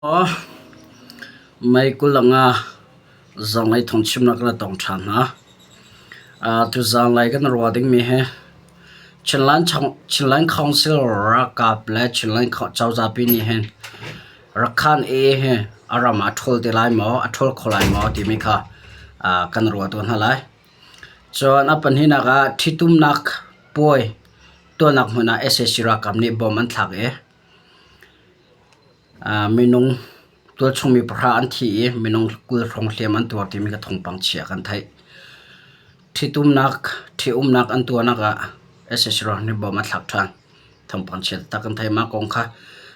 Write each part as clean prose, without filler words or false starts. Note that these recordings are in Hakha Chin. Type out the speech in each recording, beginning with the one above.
Mei 25 zanlei thawngchimnak na tong ṭhan hna. Tuzanlei kan ruah dingmi hi Chinland Council ralkap le Chinland cozahpi nih hin Rakhan A hi a ram ah a ṭhawl te lai maw, a ṭhawl kho lai maw timi kha kan ruah tuah hna lai. Cun a pahnihnak ah ṭhitumnak puai tuahnak hmun ah sac ralkap nih bom an thlak i Minung tualchung mi pahra an thi i minung 20 hrawng hliam an tuar timi kha thawngpang chia kan theih. Ṭhitumnak, ṭhitumnak an tuahnak ah sac ralhrang nih bom a thlak ṭhan. Thawngpang chia taktak kan theih. Mah kong kha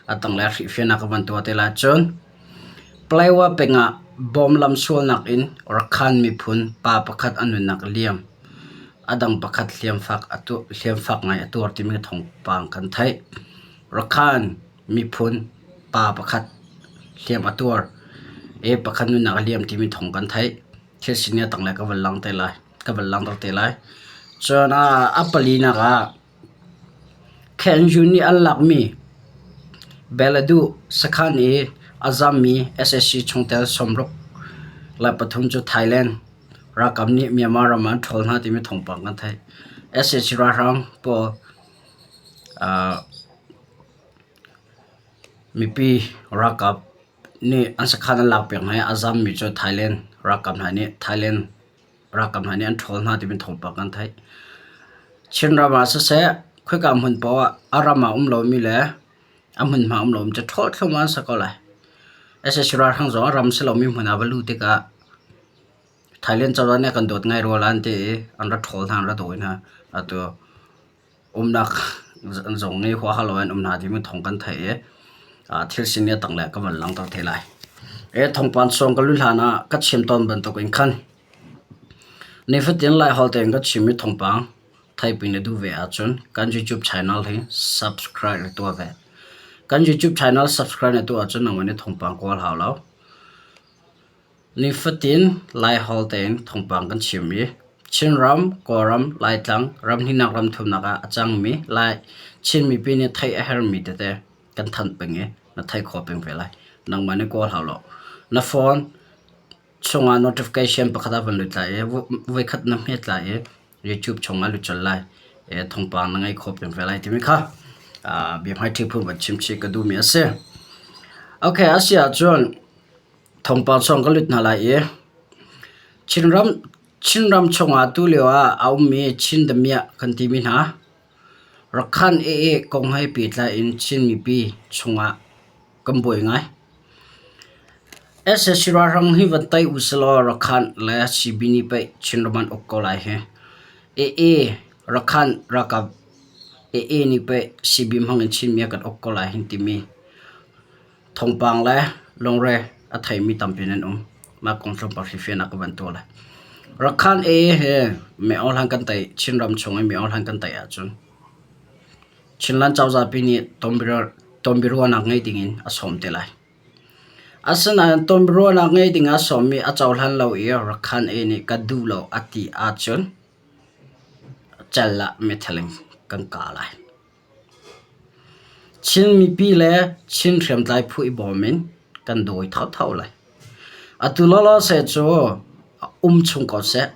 a tanglei ah hrihfiahnak ka van tuah te lai. Cun Palawa peng ah bom lamsualnak in Rakhan miphun pa pakhat a nunnak a liam. A dang pakhat hliamfak ngai a tuar timi thawngpang kan theih. Rakhan miphun pa pakhat hliam a tuar i pakhat nunnak a liam timi thawng kan theih. Thil sining a tanglei ka van lang te lai. Ka van langhter te lai. Cun a palinak ah KNU nih an lakmi Beladu sakhan i a zammi sac chungtel 63 cu Thailand ralkap nih Myanmar ram ah an ṭhawl hna timi thawngpang kan theih. Sac ralhrang pawl Mipi ralkap nih an sakhan an lakpiak hna i a zammi cu Thailand ralkap hna nih Thailand ralkap hna nih an ṭhawl hna timi thawngpang kan theih. Chinram ah siseh khoika hmun paoh ah a ram ah um lomi le a hmunhma um lomi cu ṭhawl thluahmah an si ko lai. Sac ralhrang zong a ram si lomi hmun ah va luh tikah Thailand cozah nih a kan dawt ngai rua lai an ti i an ra ṭhawl hna an ra dawi hna. Atu umnak zong nih huaha lo in um hna timi thawng kan theih i thil sining a tanglei ah ka van langhter te lai. Thawngpang sawng ka luh hlan ah ka chim tawn bantuk in khan nifatin Laiholh tein ka chimmi thawngpang theihpi na duh ve ahcun kan YouTube channel hi subscribe na tuah ve. Kan YouTube channel subscribe na tuah ahcun nangmah nih thawngpang kawl hau lo. Nifatin Laiholh tein thawngpang kan chim i Chinram, Kawlram, Laitlang, ramhnihnak ramthumnak ah a cangmi Lai Chin mipi nih theih a herhmi tete kan thanh peng i na theih khawh peng ve lai. Nangmah nih kawl hau lo. Na phone chungah notification pakhat ah van lut lai i voikhat na hmet lai i YouTube chungah lut colh lai. Thawngpang na ngeih khawh peng ve lai timi kha biahmaiṭhi phun van chim chih ka duhmi a si. Okay, a si ahcun Thawngpang chung ka lut hna lai i Chinram chungah tulio ah a ummi Chin damiah kan timi hna Rakhan AA kong he pehtlai in Chin mipi chungah kan buai ngai. Sac ralhrang hi van tei usilaw Rakhan le CB nih pei Chinram an uk ko lai hi. AA Rakhan ralkap AA nih pei CB hmang in Chinmi a kan uk ko lai hin timi Thawngpang le lungre a theimi tampi nan um. Mah kong tlawmpal hrifian ah ka van tuah lai. Rakhan A hi Myohlan kan tei Chinram chung i Myohlan kan tei ahcun Chinland cozah pi nih tonbiaruahnak ngei dingin a sawm te lai. Asinain tonbiaruahnak ngei ding a sawmmi a cohlan lo i Rakhan A nih ka duh lo a ti ahcun cal ah meithal in kan kah lai. Chin mipi le Chin hriamtlai phu i bawm in kan dawi thotho lai. Atu lawlaw seh cu um chung ko seh.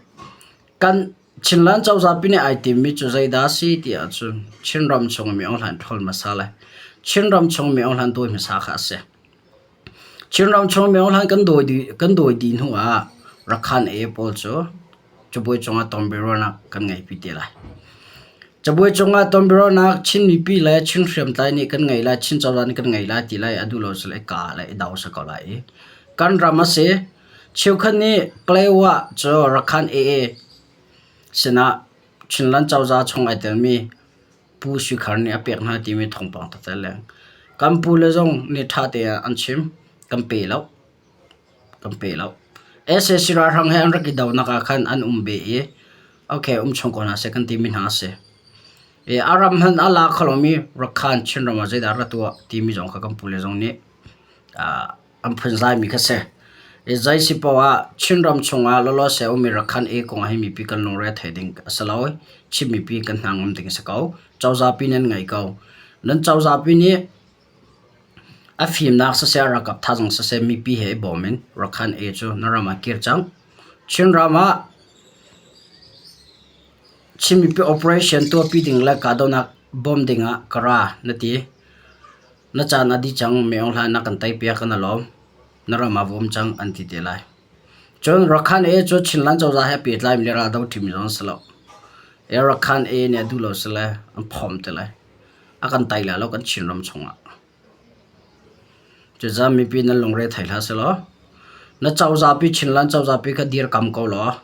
Kan Chinland cozah pi nih ai timmi cu zeidah a si ti ahcun Chinram chung mi Aung Hlaing ṭhawl hmasa le Chinram chung mi Aung Hlaing dawi hmasa kha a si. Chinram chung mi Aung Hlaing kan dawi dih hnu ah Rakhan AA pawl cu cabuai cungah tonbiaruahnak kan ngeipi te lai. Cabuai cungah tonbiaruahnak Chin mipi le Chin hriamtlai nih kan ngei lai, Chin cozah nih kan ngei lai ti lai a duh lo cu le ka le i do si ko lai i kan ram a si. Cheukhat nih Palawa cu Rakhan AA sinah Chinland cozah chung ai telmi Pu Sui Khar nih a pek hna timi thawngpang tete leng. Kan pu le zong nih ṭha tein an chim. Kan pe lo. Kan pe lo. Sac ralhrang he an rak i donak ah khan an um ve i okay um chung ko hna seh kan timi hna a si. I a ram hmanh a la kho lomi Rakhan Chinram ah zeidah ra tuah timi zong kha kan pule zong nih an phunzaimi kha si. I zei si paoh ah Chinram chungah lawlawse a ummi Rakhan e kong ah hin mipi kan lungre a thei ding a si lo i Chin mipi kan hna ngam ding a si ko. Cozah pi nan ngei ko. Nan cozah pi nih. A fimnak siseh, a ralkap thazaang siseh mipi he i bawm in Rakhine A cu na ram ah kir cang. Chinram ah Chin mipi operation tuahpi ding le kahdohnak bawm ding ah ka ra na ti. Na caan a dih cang, Min Aung Hlaing na kan teipiak kan i lawm. Na ram ah va um cang an ti te lai. Cun Rakhine A cu Chinland cozah he pehtlaimi le raldo ṭimi zong an si lo. Rakhine A nih a duh lo si le an phawm te lai. A kan tai lai lo kan Chinram chungah. Cucaah mipi nan lungre thei hlah sehlaw na cozah pi Chinland cozah pi kha dirkam ko law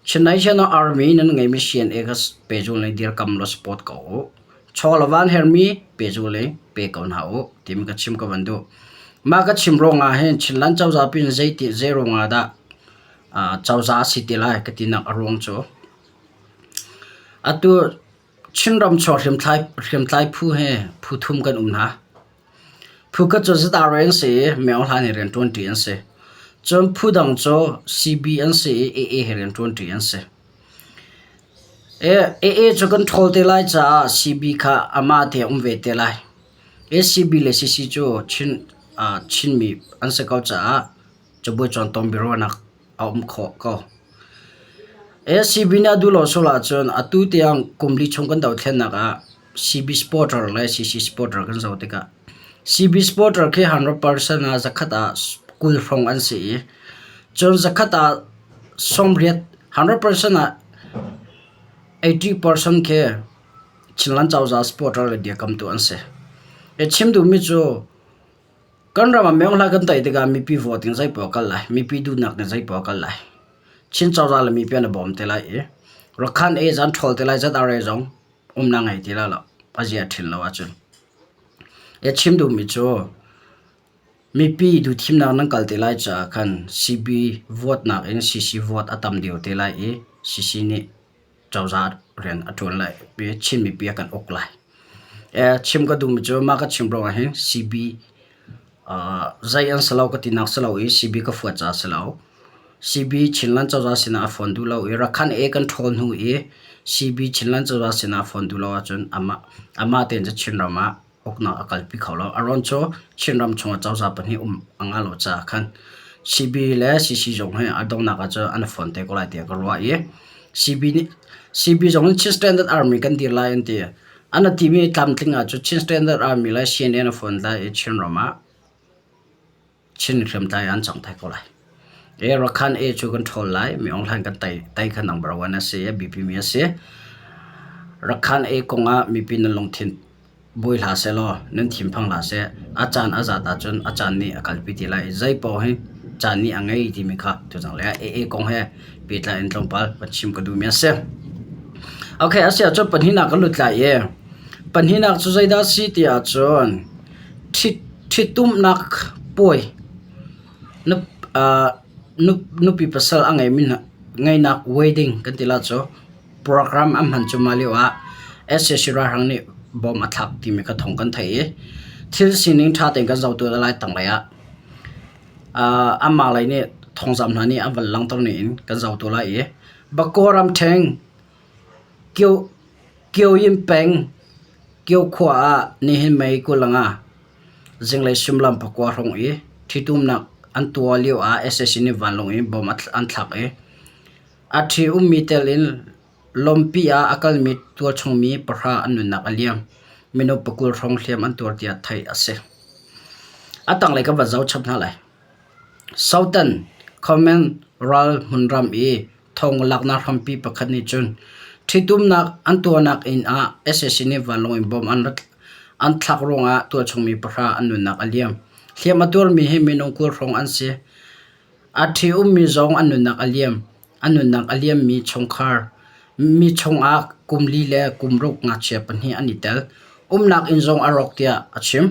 Chin National Army nan ngeimi CNA kha pehzul in dirkam law support ko u. Chaw le van hermi pehzul in pe ko hna u timi ka chim ka van duh. Mah ka chim ruangah hin Chinland cozah pi in zeiti zei ruangah dah cozah a si ti lai ka tinak a ruang cu atu Chinram chuak hriamtlai phu he phu thum kan um hna. Phu khat cu ZRA an si i Min Aung Hlaing he rianṭuanṭi an si. Cun phu dang cu CB an si i AA he rianṭuanṭi an si. AA cu kan ṭhawl te lai caah CB kha amah te a um ve te lai. CB le CC cu Chinmi an si ko caah cabuai cawn tawn biaruahnak a um khawh ko. ACB nih a duh lo sual ahcun atu tiang kum li chung kan dothlennak ah CB supporter le CC supporter kan zoh tikah CB supporter khi 100% ah zakhat ah 20 hrawng an si i cun zakhat ah 80 100% ah 80% khi Chinland cozah supporter le dirkamtu an si. I chim duhmi cu Kan ram ah mionghla kan tei tikah mipi vote in zeipaoh a kal lai. Mipi duhnak in zeipaoh a kal lai. Chin cozah le mipi an i bawm te lai i Rakhan e zan ṭhawl te lai ZRA zong umnak ngei ti lai lo. A zia ṭhin lo ahcun. I chim duhmi cu mipi duhthimnak nan kal te lai caah khan CB vote nakin CC vote a tam deuh te lai i CC nih cozah rian a ṭuan lai i Chin mipi a kan uk lai. Chim ka duhmi cu mah ka chim ruangah hin CB zei an si lo ka tinak si lo i CB ka fuat caah si lo. CB Chinland cozah sinah a fawn duh lo i Rakhan A kan ṭhawl hnu i CB Chinland cozah sinah a fawn duh lo ahcun amah amah tein cu Chinram ah uknak a kalpi kho lo. A ruang cu Chinram chungah cozah pahnih um a ngah lo caah khan CB le CC zong hi a donghnak ah cun an i fon te ko lai tiah ka ruah i CB nih CB zong nih Chin Standard Army kan dir lai an ti. An a timi tlamtling ah cun Chin Standard Army le CNN a fon lai i Chinram ah Chin hriamtlai an cang thai ko lai. E Rakhan E cu kan ṭhawl lai. Mi Aung Hlaing kan tei tei kha number one a si a biapimi a si. Rakhan E kongah mipi nan lungthin bui hlah sehlaw nan thinphang hlah seh. A caan a zat ahcun a caan nih a kalpi ti lai. Zei paoh hi caan nih a ngei timi kha tuzang le AA kong he pehtlai in tlawmpal van chim ka duhmi a si. Okay, a si ahcun pahnihnak kan lut lai i pahnihnak cu zeidah a si ti ahcun Ṭhitumnak puai nupi pasal a ngeinak wedding kan ti lai cu program an hman cuahmah lio ah sac ralhrang nih bom a thlak timi kha thawng kan theih i thil sining ṭha tein kan zoh tu lai tanglei ah anmah lei nih thawngzamh hna nih an van langhter ning in kan zoh tu lai i Bago ramṭheng Kyoyin peng Kyo khua ah nihin May 25 zinglei suimilam pakua hrawng i ṭhitumnak an tuah lio ah sac nih vanlawng in bomb an thlak i a ṭhi ummi tel in lawmpi ah a kalmi tualchung mi pahra an nunnak a liam. Minung pakul hrawng hliam an tuar tiah theih a si. A tanglei kan van zoh chap hna lai. Southern Command ral hmunram i Thonglaknak hrampi pakhat nih cun ṭhitumnak an tuahnak inn ah sac nih vanlawng in bomb an thlak ruangah tualchung mi pahra an nunnak a liam. Hliam a tuarmi hi minung 20 hrawng an si. A ṭhi ummi zong an nunnak a liam. A nunnak a liammi chungkhar mi chungah kum li le kum ruk ngakchia pahnih an i tel. Umnak inn zong a rawk tiah a chim.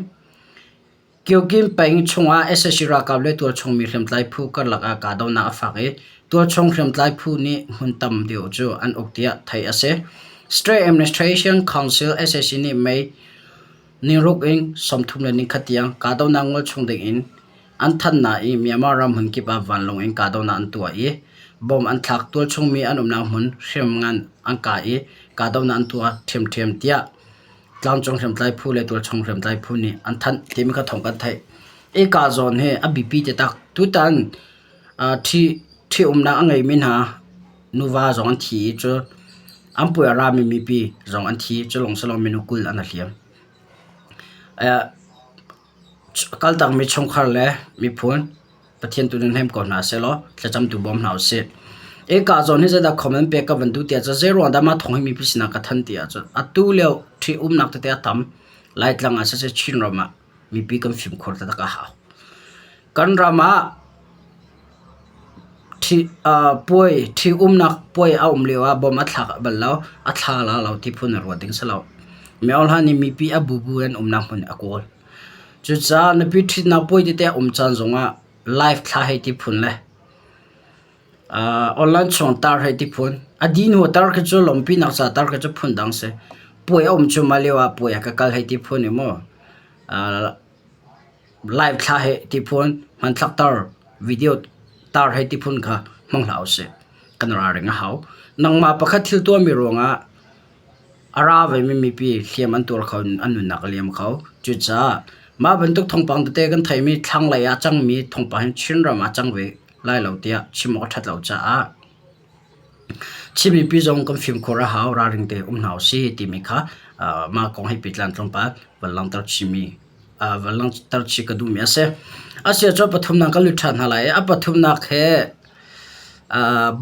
Kyogyin peng chungah sac ralkap le tualchung mi hriamtlai phu karlak ah kahdohnak a fak i tualchung hriamtlai phu nih hmun tam deuh cu an uk tiah theih a si. State Administration Council sac nih May niruk in 34 tiang kahdohnak ngol chung ding in an thanh nain Myanmar ram hmun kip ah vanlawng in kahdohnak an tuah i bomb an thlak. Tualchung mi an umnak hmun hriamngan an kah i kahdohnak an tuah ṭhiamṭhiam tiah. Tlangcung hriamtlai phu le tualchung hriamtlai phu nih an thanh timi kha thawng kan theih. Hika zawn hi a biapi taktak. Tutan ṭhitumnak a ngeimi hna nuva zong an thi i cu an puai a rami mipi zong an thi. Cu lawng si lo minung 20 an i hliam. Kaltakmi chungkhar le miphun Pathian tu nih hnem ko hna sehlaw thlacam tu bawm hna usih. Hika zawn hi zeidah comment pek ka van duh tiah cun zeiruang dah mah thawng hi mipi sinah ka thanh ti ahcun atu lio ṭhitumnak tete a tam. Laitlang ah siseh Chinram ah mipi kan fimkhur taktak a hau. Kan ram ah puai ṭhitumnak puai a um lio ah bom a thlak bal lo, a thla la lo ti phun in ruat ding si lo. Myohla nih mipi a bubu in umnak hmun a kawl. Cucaah nupi ṭhitnak puai tete a um caan zongah live thla hei ti phun le online chung tar hei ti phun. A dih hnu tar khi cu lawmhpinak ca tar khi cu phundang si. Puai a um cu mah lio ah puai ah ka kal hei ti phun i mu. Live thla hei ti phun, hmanthlak tar, video tar hei ti phun kha hmang hlah usih. Kan ralring a hau. Nangmah pakhat thil tuahmi ruangah A ra vemi mipi hliam an tuar kho in an nunnak a liam kho. Cucaah mah bantuk thawngpang tete kan theihmi thlanglei ah a cangmi thawngpang hi Chinram ah a cang ve lai lo tiah chim awk a ṭhat lo caah Chin mipi zong kan fimkhur a hau, ralring tein um hna usih timi kha mah kong he pehtlai tlawmpal van langhter chihmi van langhter chih ka duhmi a si. A si ahcun pathumnak kan lut ṭhan hna lai i a pathumnak hi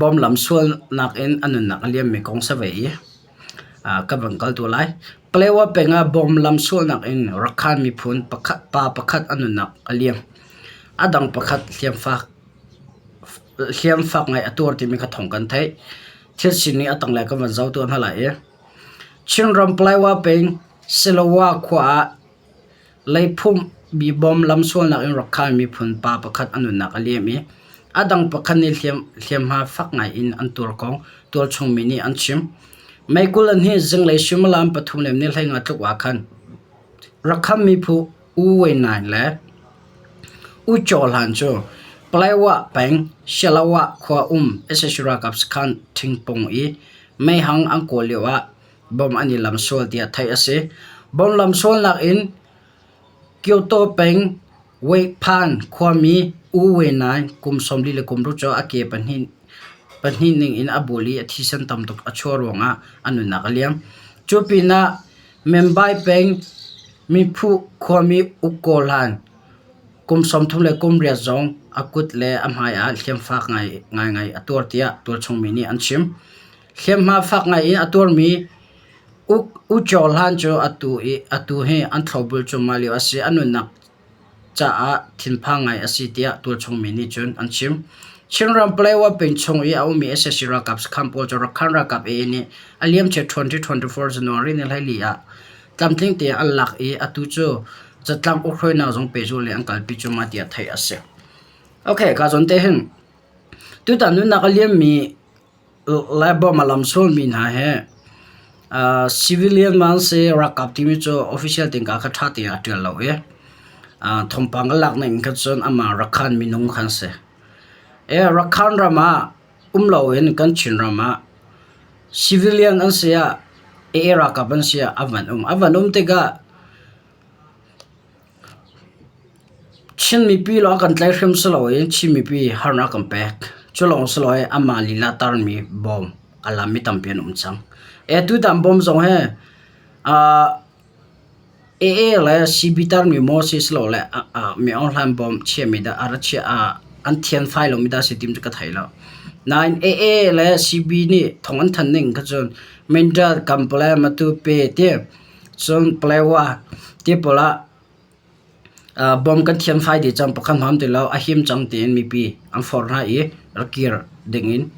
bawm lamsualnak in a nunnak a liammi kong si ve i ka van kal tuah lai. Palewa peng ah bawm lamsualnak in Rakhan miphun pakhat pa pakhat a nunnak a liam. A dang pakhat hliamfak hliamfak ngai a tuar timi kha thawng kan theih. Thil sining a tanglei kan van zoh tuah hna lai i Chinram Palewa peng Silowa khua ah Leiphum bawm lamsualnak in Rakhine miphun pa pakhat a nunnak a liam i a dang pakhat nih hliamhma fak ngai in an tuar kong tualchung mi nih an chim. May 22 zinglei suimilam pathum le ni 15 tluk ah khan Rakhine miphu U Wai Naing le U Kyaw Hlan cu Paletwa peng Sialawah khua um sac ralkap sakhan Thingpong i meihang an kawl lio ah Bom an i lamsual tiah theih a si. Bom lamsualnak in Kyoto peng Weiphan khuami U Wei Naing kum 46 cu a ke pahnih ning in a bul i a thisen tam tuk a chuah ruangah a nunnak a liam. Cu pinah Membai peng Miphu khuami U Kaw Hlan kum 38 zong a kut le a hmai ah hliamfak ngaingai a tuar tiah tualchung mi nih an chim. Hliamhma fak ngai in a tuarmi U Kyaw Hlan cu atu hi an thlopbul cuahmah lio a si. A nunnak caah thinphang ngai a si tiah tualchung mi nih cun an chim. Chinram Paletwa peng chung i a ummi sac ralkap sakhan pawl cu Rakhine ralkap AA nih a liamcia 2024 January ni 14 ah tlamtling tein an lak i atu cu zatlang ukhruainak zong pehzulh in an kalpi cuahmah tiah theih a si. Okay, ka zawn te hin tutan nunnak a liammi Laibawm a lamsualmi hna hi civilian man si ralkap timi cu official tingka kha ṭha tein a ṭial lo i thawngpang a lak ning kha cun amah Rakhan minung kha an si. Rakhan ram ah um loin kan Chinram ah civilian an si ah AA ralkap an si ah a van um. A van um tikah Chin mipi lawng kan tlaih hrim si loin Chin mipi harnak kan pek. Cu lawng si loin amah lila tarmi bawm a lammi tampi an um cang. E tutan bawm zong hi AA le CB tarmi maw si si lo le mi Aung Hlaing bawm chiami dah a ra chiah an thianfai lomi dah si tim cu ka thei lo. Nain AA le CB nih thawng an thanh ning kha cun Mindat, Kampale, Matupi ti cun Palewa ti pawl ah Bom kan thiamfai dih cang pakhat hmang ti lo a him cang tiin mipi an forh hna i rak kir dingin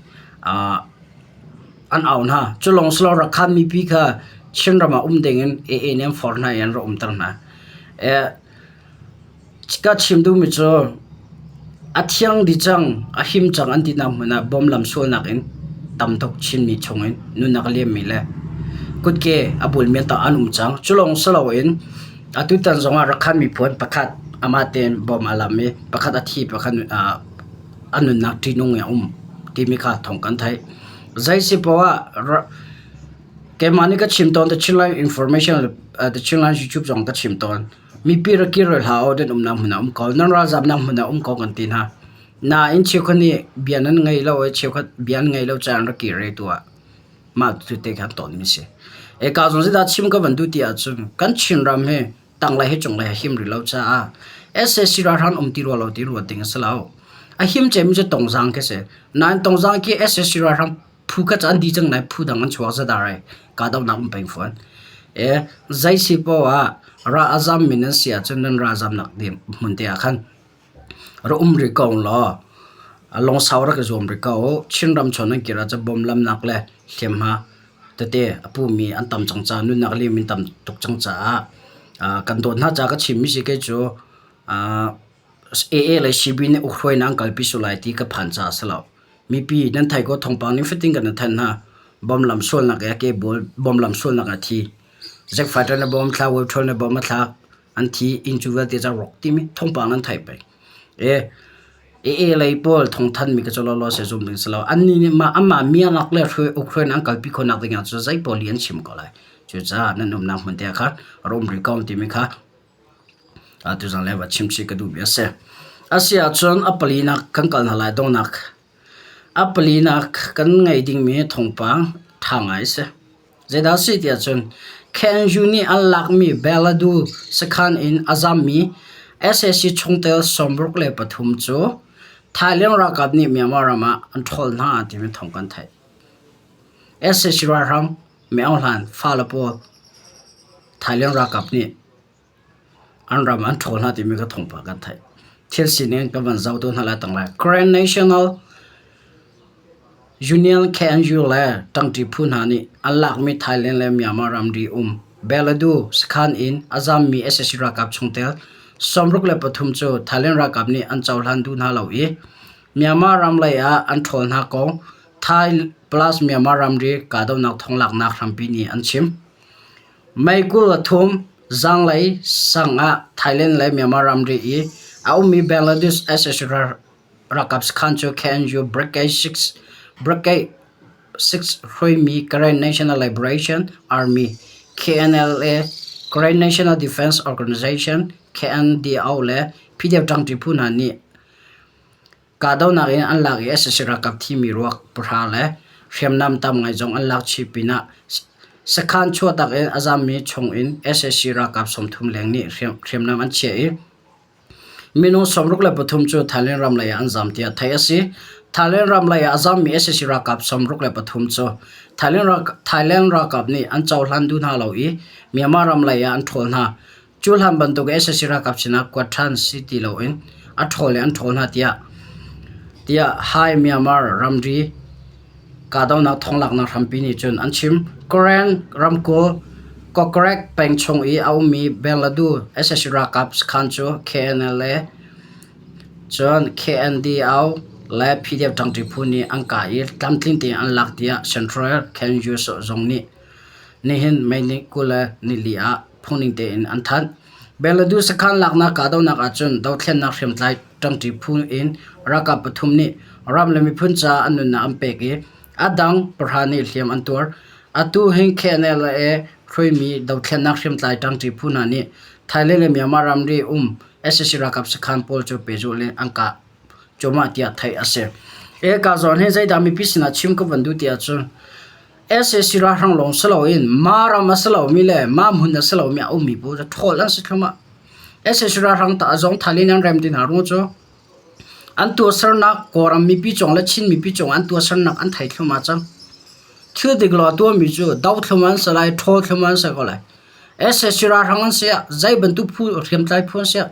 an au hna. Cu lawng si lo Rakhan mipi kha Chinram ah um dingin AA nih an forh hna i an rak umter hna. Ka chim duhmi cu a thiang dih cang, a him cang an tinak hmun ah bom lamsualnak in tam tuk Chinmi chungin nunnak a liammi le kutke a bulmi an um cang. Cu lawng si loin Atutan zongah Rakhan miphun pakhat amah tein bom aa lam i pakhat a thi pakhat a nunnak ṭihnung in a um timi kha thawng kan theih. Zei si poah ah. Keimah nih ka chim tawn The Chinland Information The Chinland YouTube zong ka chim tawn. Mipi rak kir hlah u nan umnak hmun ah um ko. Nan ralzamnak hmun ah um ko kan ti hna. Nain cheukhat nih bia nan ngei lo i cheukhat bia an ngei lo caah an rak kir i tu ah mah cu te khan tawnmi si. Eka zong zeidah chim ka van duh ti ahcun kan Chinram hi tanglei he cunglei he him rih lo caah sac ralhrang um ti rua lo ti ruat ding a si lo. A him cemmi cu Tongzang khi si. Nain Tongzang khi sac ralhrang phu kha cu an dih cang lai phu dang an chuak zadar ai kahdohnak um peng fawn. E zei si poah ah ra a zammi nan si ahcun nan ralzamnak hmun te ah khan Ra um rih ko law lungsau rak i zuam rih ko u. Chinram chung nan kir ahcun bawmlamnak le hliamhma tete a pumi an tam cang caah nunnak liam in tam tuk cang caah kan dawt hna caah ka chimmi si kei cu AA le CB nih ukhruainak an kalpi sual lai ti ka phan caah a si lo. Mipi nan theih ko thawngpang ning fatin kan in thanh hna. Bawmlam sualnak i a ke bawmlam sualnak ah thi. Zack fighter na bawm thlak, wave troll na bawm a thlak. An thi inn cu vialte ca rawk timi thawngpang nan theih peng. E AA lei pawl thawngthan mi ka cu lawlaw se zum ding si lo. Annih nih mah amah mianak le Ukraine an kalpi khawhnak ding ah cu zei pawl hi an chim ko lai. Cucaah nan umnak hmun te ah khan rum rih ko timi kha tuzan le va chim chih ka duhmi a si. A si ahcun a palinak kan kal hna lai dongnak. A palinak kan ngeih dingmi thawngpang ṭha ngai a si. Zeidah a si tiah cun KNU nih an lakmi Beladu sakhan in a zammi sac chungtel 63 cu Thailand ralkap nih Myanmar ram ah an ṭhawl hna timi thawng kan theih. Sac ralhrang Min Aung Hlaing fale pawl Thailand ralkap nih An ram an ṭhawl hna timi kha thawngpang kan theih. Thil sining kan van zoh tu hna lai tang lai. Grand National Union KNU le ṭangṭi phu hna nih an lakmi Thailand le Myanmar ramri um Beladu sakhan in a zammi sac ralkap chungtel 63 cu Thailand ralkap nih an cohlan duh hna lo i Myanmar ram lei ah an ṭhawl hna kong Thai plus Myanmar ramri kahdohnak thonglaknak hrampi nih an chim. May 23 zanlei sang ah Thailand le Myanmar ramri i a ummi Bangladesh sac ralkap sakhan cu KNU Brigade 6 Brigade 6 hruaimi Karen National Liberation Army KNLA, Karen National Defense Organization KNDO le PDF ṭangṭi phu hna nih Kahdohnak in an lak i sac ralkap thimi ruak pahra le hriamnam tam ngai zong an lak chih pinah sakhan chuahtak in a zammi chung in sac ralkap 30 leng nih hriamnam an chiah i minung 63 cu Thailand ram lei ah an zam tiah theih a si. Thailand ram lei ah a zammi sac ralkap 63 cu Thailand ralkap nih an cohlan duh hna lo i Myanmar ram lei ah an ṭhawl hna. Cu hlan bantuk sac ralkap sinah kuat ṭhan si ti loin a ṭhawl in an ṭhawl hna tiah tiah Hai Myanmar ramri kahdohnak thonglaknak hrampi nih cun an chim. Karen ramkulh Kokkrek peng chung i a ummi Bangladesh sac ralkap sakhan cu KNLA cun KNDO le PDF ṭangṭi phu nih an kah i tlamtling tein an lak tiah Central Khenyu zung nih Nihin May ni 24 ah phungning tein an thanh. Beladu sakhan laknak kahdohnak ahcun dothlennak hriamtlai ṭangṭi phu in ralkap pathum nih ram le miphun caah an nunnak an pek i a dang pahra nih hliam an tuar. Atu hin KNLA hruaimi dothlennak hriamtlai ṭangṭi phu hna nih Thailand le Myanmar ramri um sac ralkap sakhan pawl cu pehzulh in an kah cuahmah tiah theih a si. Eka zawn hi zeidah mipi sinah chim ka van duh ti ahcun Sac ralhrang lawng si loin mah ram a si lomi le mah hmun a si lomi a ummi pawl cu ṭhawl an si thluahmah. Sac ralhrang ta zong thal in an rem ti hna ruang cu an tuahsernak Kawlram mipi cung le Chin mipi cung an tuahsernak an thei thluahmah cang. Thil dik lo a tuahmi cu doh thluahmah an si lai, ṭhawl thluahmah an si ko lai. Sac ralhrang an si ah zei bantuk phu hriamtlai phu an si ah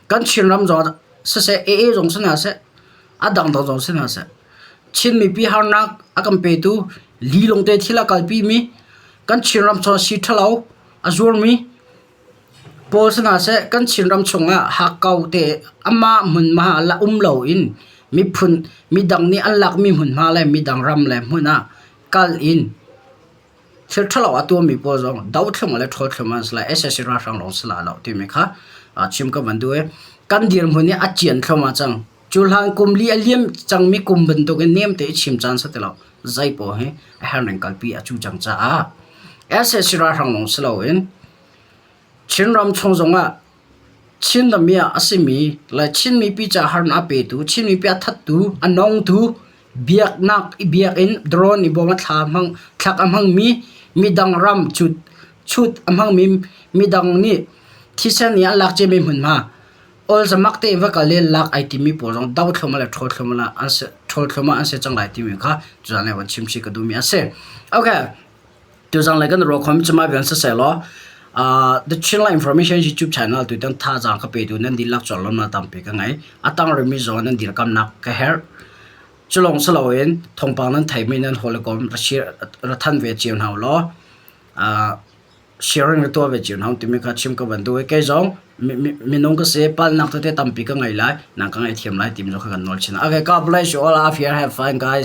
kan Chinram zong siseh AA zong si hna seh a dangdang zong si hna seh Chin mipi harnak a kan petu lilung te thil a kalpimi kan Chinram chung si ṭhalo a zuarmi pawl si hna seh kan Chinram chungah hakkau te amah hmunhma la um loin miphun midang nih an lakmi hmunhma le midang ram le hmun ah kal in thil ṭhalo a tuahmi pawl zong dothlung le ṭhawthlung an si lai sac ralhrang lawng si lai lo timi kha chim ka van duh i kan dirhmun hi a cian thluahmah cang. Cu hlan kum li a liam cangmi kum bantukin nem te i chim caan si ti lo. Zei paoh hi a herning kalpi a cu cang caah. Sac ralhrang lawng si loin Chinram chung zongah Chin rammi ah a simi le Chin mipi ca harnak a petu, Chin mipi a thattu, a nongtu, biaknak i biakinn drone i bawm a thla hmang, thlak a hmangmi, midang ram cut, chut a hmangmi, midang nih thisen i an lak ciami hmunhma ol zamak tein va kal i lak ai timi pawl zong do thluahmah le ṭhawl thluahmah an si, ṭhawl thluahmah an si cang lai timi kha tuzaan lei van chim chih ka duhmi a si. Okay. Tuzaan lei kan ruah khomi cu mah vial siseh law uh, The Chinland Information YouTube channel tutan thazaang ka petu nan dihlak cawlawmnak tampi ka ngei. A tang rimi zong nan dirkamnak ka herh. Cu lawng si loin thawngpang nan theimi nan hawikom ra share ra than ve cio hna law uh, sharing ra tuah ve cio hna timi kha chim ka van duh i kei zong minung ka si palnak tete tampi ka ngei lai nang ka ngei thiam lai timi zong kha kan nawl chin. Okay, God bless you all out here. Have fun guys.